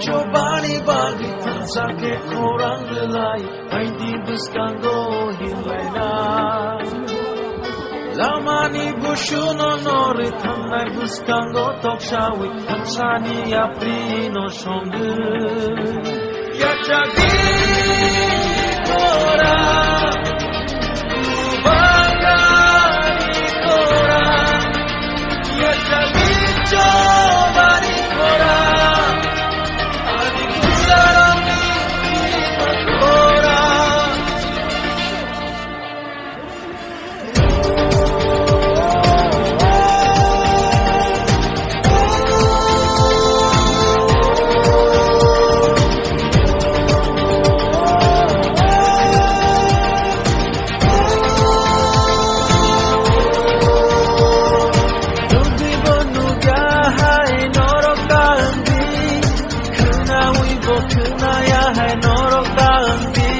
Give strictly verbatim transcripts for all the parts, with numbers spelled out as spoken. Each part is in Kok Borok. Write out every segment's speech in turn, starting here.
Chobani bagwi thansa khe khorang rwlai, aidi bwskango hinlaina. Lamani busuno norwi thangnai bwskango toksawi thansani yaprino songwi. Yachagwi khorang, bubagani khorang, yachagwi chobani khorang. Nugwibo nugya hai norok tangdi, khwnawibo khwnaya hai norok tangdi,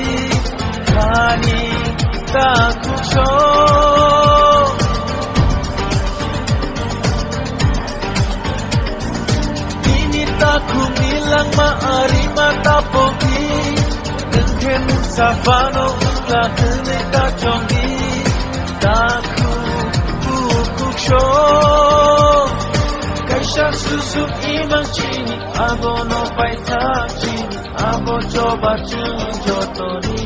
thani takhukso. Nini takhukni langma arima tapogi, nwng khe nwng saphano wngla hwnwi ta chongdi. Takhuk bukhuk so kaisa susuk imang chini, abono paithak chini, abo choba chwng jotoni.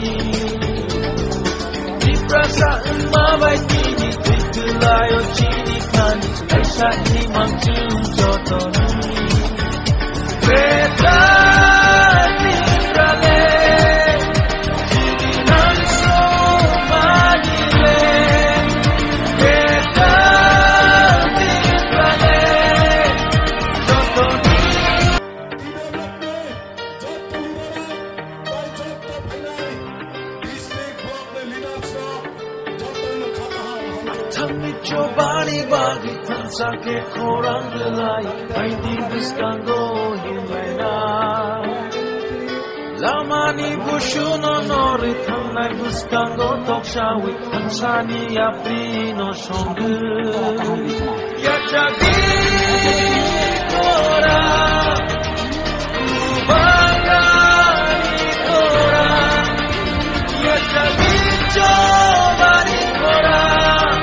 Tiprasa wngma bai tini twi kwlaio chini thani, kaisa imang chwng jotoni. Greater Tipraland, chini nangso mani le. Greater Tipraland, jotoni. Thangni chobani bagwi thansa khe khorang rwlai, aidi bwskango hinlaina. Lamani busuno norwi thangnai bwskango toksawi thansani yaprino songwi. Yachagwi khorang, bubagani khorang, yachagwi chobani khorang,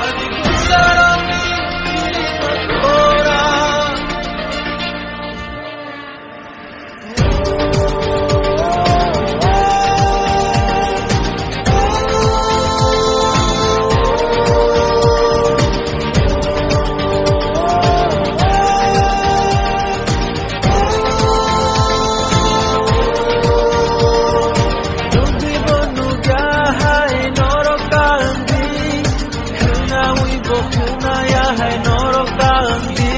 ani bwsarokni khorang. Nugwibo nugya hai norok tangdi, khwnawibo khwnaya hai norok tangdi.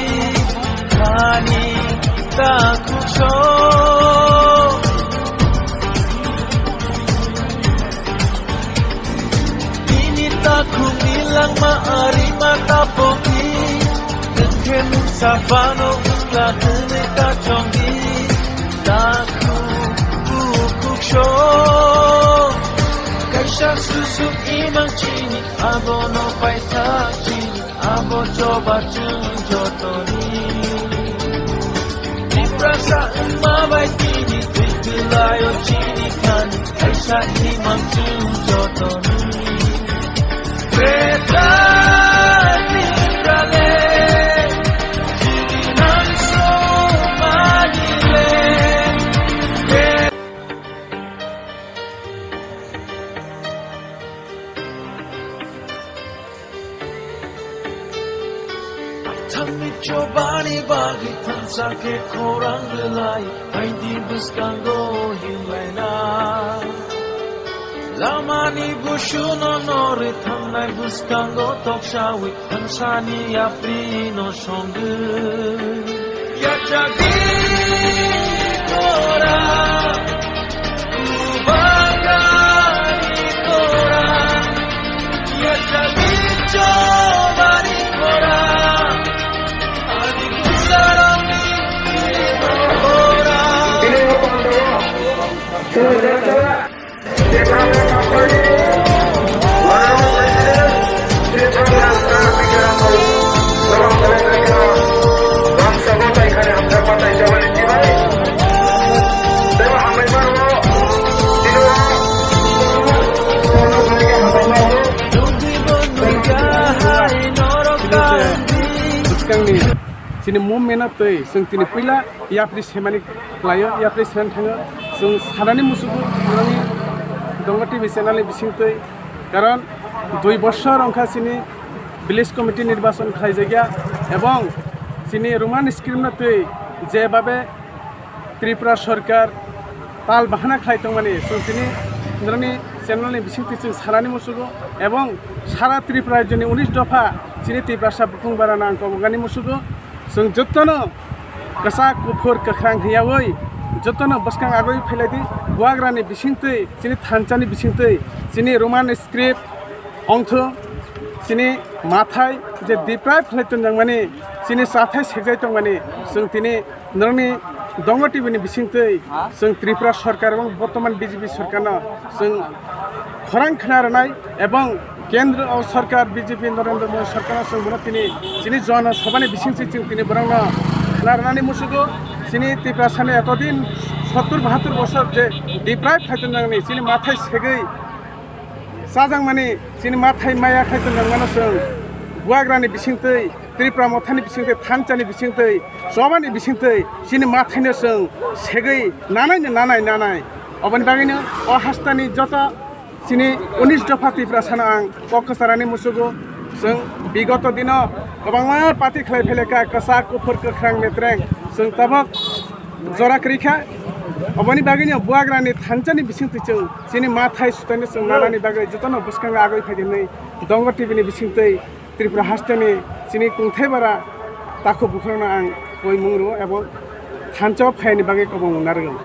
Thani takhukso. Nini takhukni langma arima tapogi, nwng khe nwng saphano wngla hwnwi ta chongdi. Takhuk bukhuk so kaisa susuk imang chini, abono paithak chini, abo choba chwng jotoni. Tiprasa wngma bai tini twi kwlaio chini thani, kaisa imang chwng jotoni. Greater Tipraland, chini nangso mani le. Thangni chobani bagwi thansa khe khorang rwlai, aidi bwskango hinlaina. Lamani busuno norwi thangnai bwskango toksawi thansani yaprino songwi. Yachagwi khorang, bubagani khorang, yachagwi chobani khorang, ani bwsarokni khorang. Tini movement-o twi chwng tini puila yapri semani khlaio, yapri semani thango. Chwng sanani musugo nini Dongo T V channel-ni bisingtwi, karon dui bosor wngkha chini village committee nirbachon khlaijakya, ebong chini Roman script-no twi jebabe Tripura sorkar tal bahana khlai tongmani chwng tini nini channel-ni bisingtwi chwng sanani musugo, ebong sara Tripura rajyoni unis dopha chini Tiprasa bukhung barano ang koboknani musugo. Chwng jotono kwchak, kuphur, kwkhrang hiyawi jotono bwskang agwi phailai di. Buagrani bisingtwi, chini thanchani bisingtwi, chini Roman script ongthu, chini mathai je deprive khlai tonjakmani, chini chathai sekjai tongmani, chwng tini nini Dongo T V-ni bisingtwi chwng Tripura sorkar ebong bortoman B J P sorkarno chwng khorang khna rwnai, ebong kendro o sorkar B J P Narendra Modi sorkarno chwng bono tini chini Jana Sabhani bisingtwi chwng tini borokno khna rwnani musugo. Chini Tiprasani etodin sottur bahattur bosor je deprive khai tonjakni chini mathai segwi chajakmani, chini mathai maya khai tonjakmano chwng Buagrani bisingtwi, Tripura mothani bisingtwi, thanchani bisingtwi, chobani bisingtwi chini mathaino chwng segwi nanai no nanai nanai. Oboni bagwino o hastani joto chini unis dopha Tiprasano ang kok kwcharani musugo. Chwng bigoto dino kwbangma party khlai phailekha, kwchak, kuphur, kwkhrang, metreng, chwng tabok jora kwrwi kha. Oboni bagwino Buagrani thanchani bisingtwi chwng chini mathai sutaino chwng nanani bagwi jotono bwskango agwi phai di hwnwi Dongo T V-ni bisingtwi Tripura hasteni chini kungthai bara takhuk bukhukrokno ang poimung rwo ebong thanchao phaiyani bagwi kobong narwkgo.